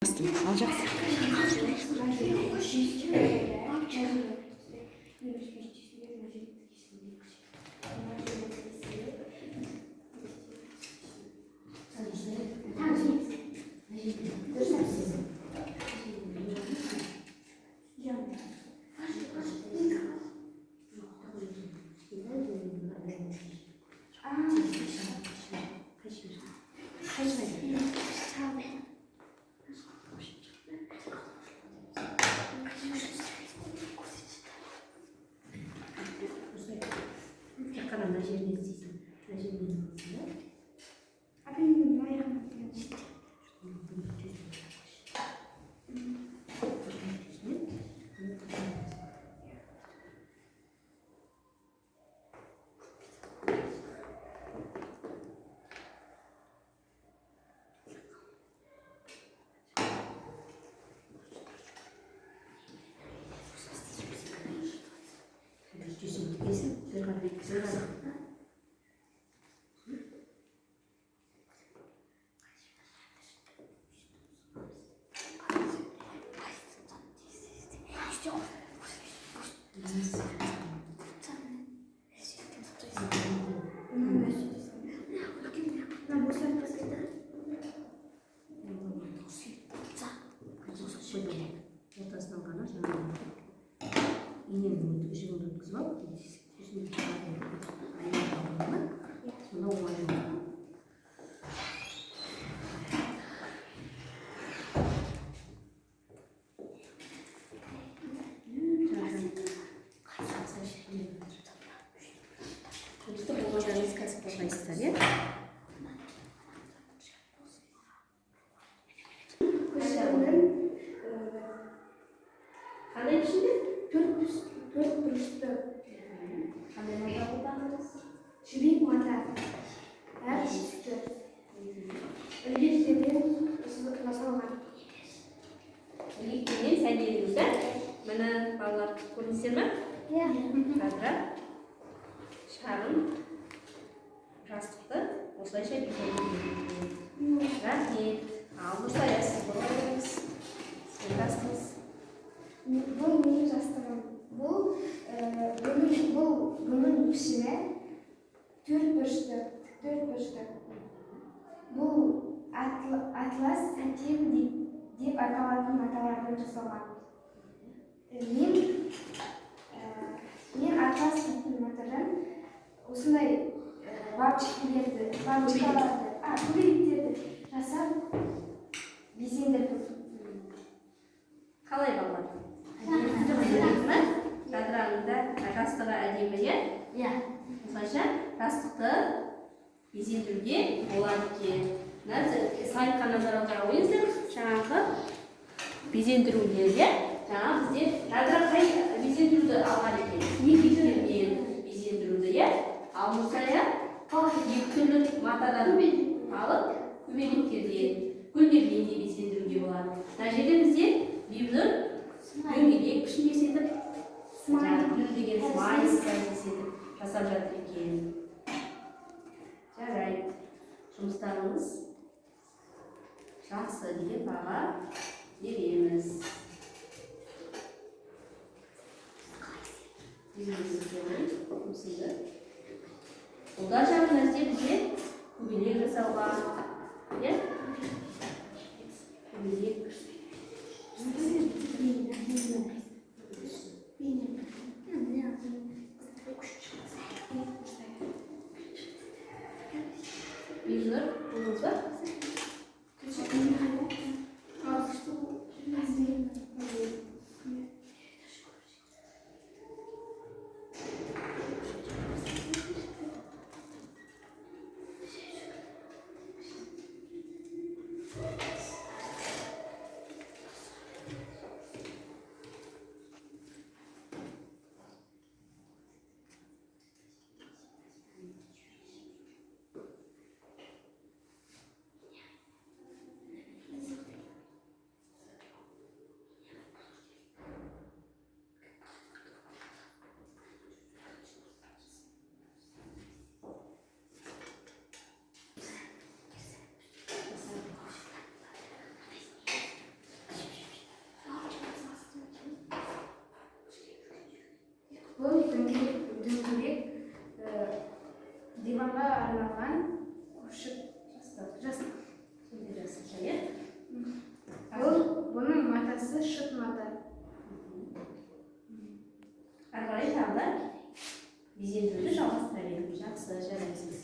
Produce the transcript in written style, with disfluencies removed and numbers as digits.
Ал, жақсы. Тек қана мына жерінен істейсің, мына жерінен аласың да. Жүзін тікесің, бері қарай, бері қарай. Ортасынан ғана жаңағы иненің жібін өткізіп алып, сосын айналдырып алып, сонда оңай болады. Жұмысты болғандарыңыз кәсіп қорғайсыздар, иә? Қандай пішінде? Төрт бұрышты. Қандай мата қолдандыңыз? Жібек мата, әр түсті ілгектерден жасалған. Ілгектермен сәндедіңіз, да? Міне, балалар, көрдіңіздер ме? Иә. Жадыра шағын жастықты осылайша безендірген. Рахмет. Ал, Нұрсая, сіз қорғай беріңіз. Сіздің жастығыңыз. Бұл менің жастығым. Бұл бұның пішіні төрт бұрышты, төрт бұрышты. Бұл атлас сатен деп аталатын маталардан жасалған. Мен атлас дейтін матадан осындай бабочкаларды, көбелектерді жасап безендірдім. Қалай, балалар? Әдемі ме? Жадыраның да жастығы әдемі, иә? Иә. Осылайша жастықты безендіруге болады екен. Мына слайдқа назар аудара қойыңыздар. Жаңағы безендірулер, иә? Жаңа бізде Жадыра қай безендіруді алған екен? Ілгектермен безендіруді, иә? Ал Нұрсая екі түрлі матадан алып, көбелектерден, гүлдермен де безендіруге болады. Мына жерде бізде Бибінұр дөңгелек пішіндес етіп, жаңағы гүл деген смайлик етіп жасап жатыр екен. Жарайды. Жұмыстарыңыз жақсы деген баға береміз. Осынды. Бұл да жаңа нәрсе, бізде көбелек жасауға, иә? Көбелек. Бибінұр, болдыңыз ба? дөңгелек диванға арналған көпшік. Жастық. Жастық. Сондай жастықша, иә? Бұның матасы шыт мата. Ары қарай тағы да безендіруді жалғастыра беріңіз. Жақсы, жарайсыз.